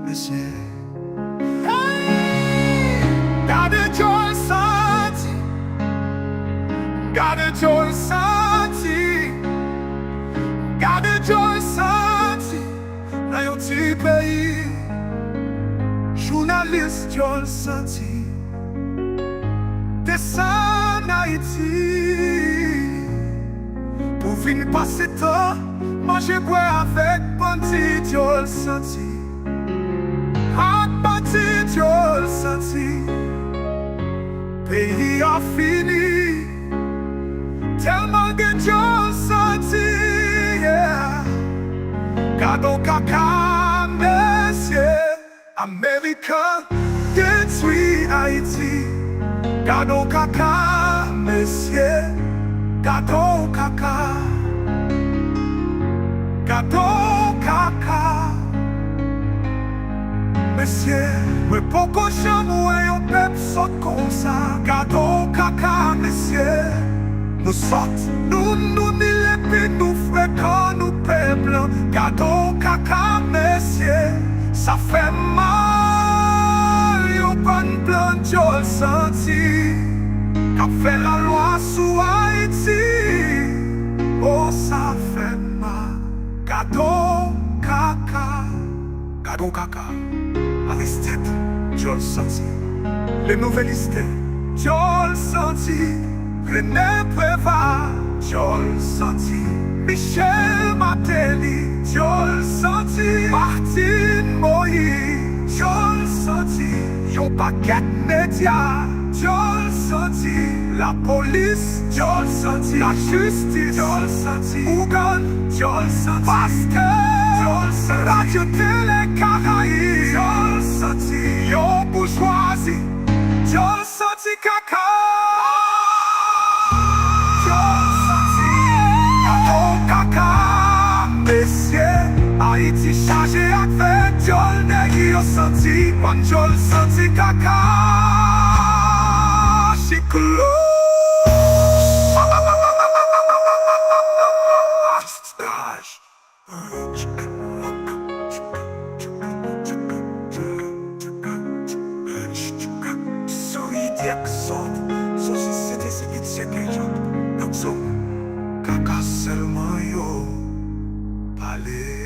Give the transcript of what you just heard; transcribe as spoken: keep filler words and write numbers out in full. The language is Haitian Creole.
mesye. Hey! Gade dyòl santi. Gade dyòl santi. Gade dyòl santi. Nan yon ti peyi, jounalis dyòl santi desann Ayiti pou vin pase tan, manje bwè avèk bandi dyòl santi. Ak bandi dyòl santi. Peyi a fini. Tèlman gen dyòl santi, yeah. Gade w kaka, mesye. Ameriken detwi Ayiti. Gade w kaka, mesye. Gade w kaka. Gade w kaka. Mesye, mwen poko janm wè yon pèp sòt konsa. Gade w kaka, mesye. Nou sòt, nou noumil epi nou frekan, nou pèp lan. Gade w kaka, mesye. Sa fè m mal, yon bann blan dyòl santi k ap fè lalwa sou Ayiti. O, sa fè m mal. Gade w kaka. Gade w kaka. Aristide, dyòl santi. Le Nouveliste, dyòl santi. Rene Préval, dyòl santi. Michel Martelly, dyòl santi. Martine Moïse, dyòl santi. Yon pakèt medya, dyòl santi. Lapolis, dyòl santi. Lajistis, dyòl santi. Ougan, dyòl santi. Pastè, dyòl santi. Radyo Tele Karayib, dyòl santi. Yon boujwazi, dyòl santi kaka. Dyòl santi. Gade w kaka, mesye. Ayiti chaje ak fè dyòl nèg yo santi. Bann dyòl santi kaka. Siklòn. Sou ide ak sòt, sou sosiyete sivil sete jan, nan zòn kaka sèlman yo pale.